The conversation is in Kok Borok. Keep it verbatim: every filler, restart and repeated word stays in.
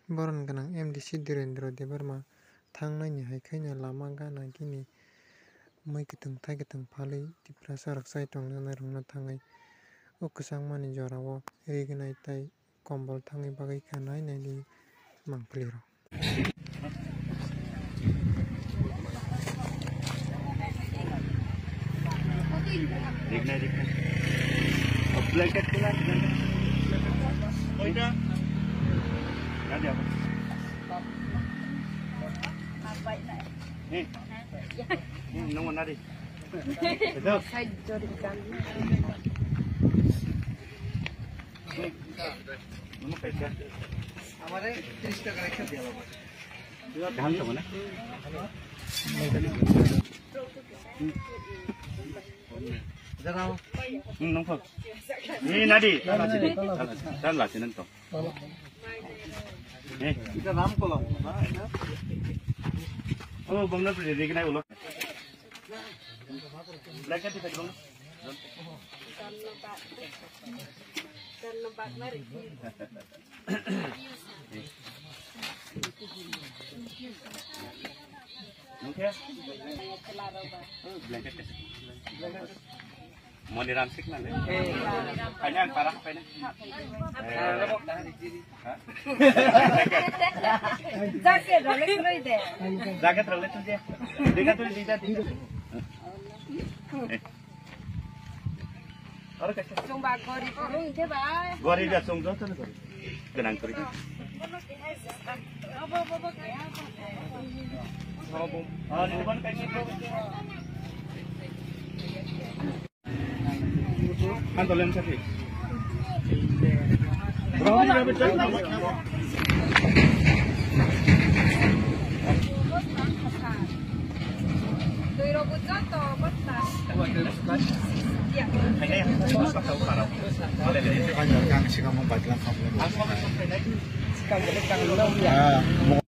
Boron gwnang M D C Dhirendra Debbarma thangnaini hai khaino lama gana gini mui kwthwng thai kwthwng phalwi Tiprasa rok chai tongnairokno thangwi o kwchangmani jorao rignai tei kombol thangwi bagwi kha nai naidi mangpili rok. Rignai, rignai. Blanket kena, blanket. Koita? Nadi apa? Nih. Nih, nunggu nadi. Itu. Nih. Nunggu kaisa. Amare tris taka ekta diya baba. Gham tong na? Janao. Hmm, nongkhor. Ni nadi. Tan la sinan to. Eh. Ita Ram Kolam, na, ita? Oh, bangna tu jadi kenai ulo. Blanket di bang. Nungkhe? Blanket. Moni ram sik na le. Kaina ang para kaina. Ha? Jacket role tu de. Jacket role tu de. Dega tu dega tu. Aro kaisa. Chwng ba gori kurung khe ba. Gori da chwng joto no gori. Gwnang kwrwi. Obo, obo, obo, kaya, obo. Ah, ni ban kaisa. Han to len sa thi.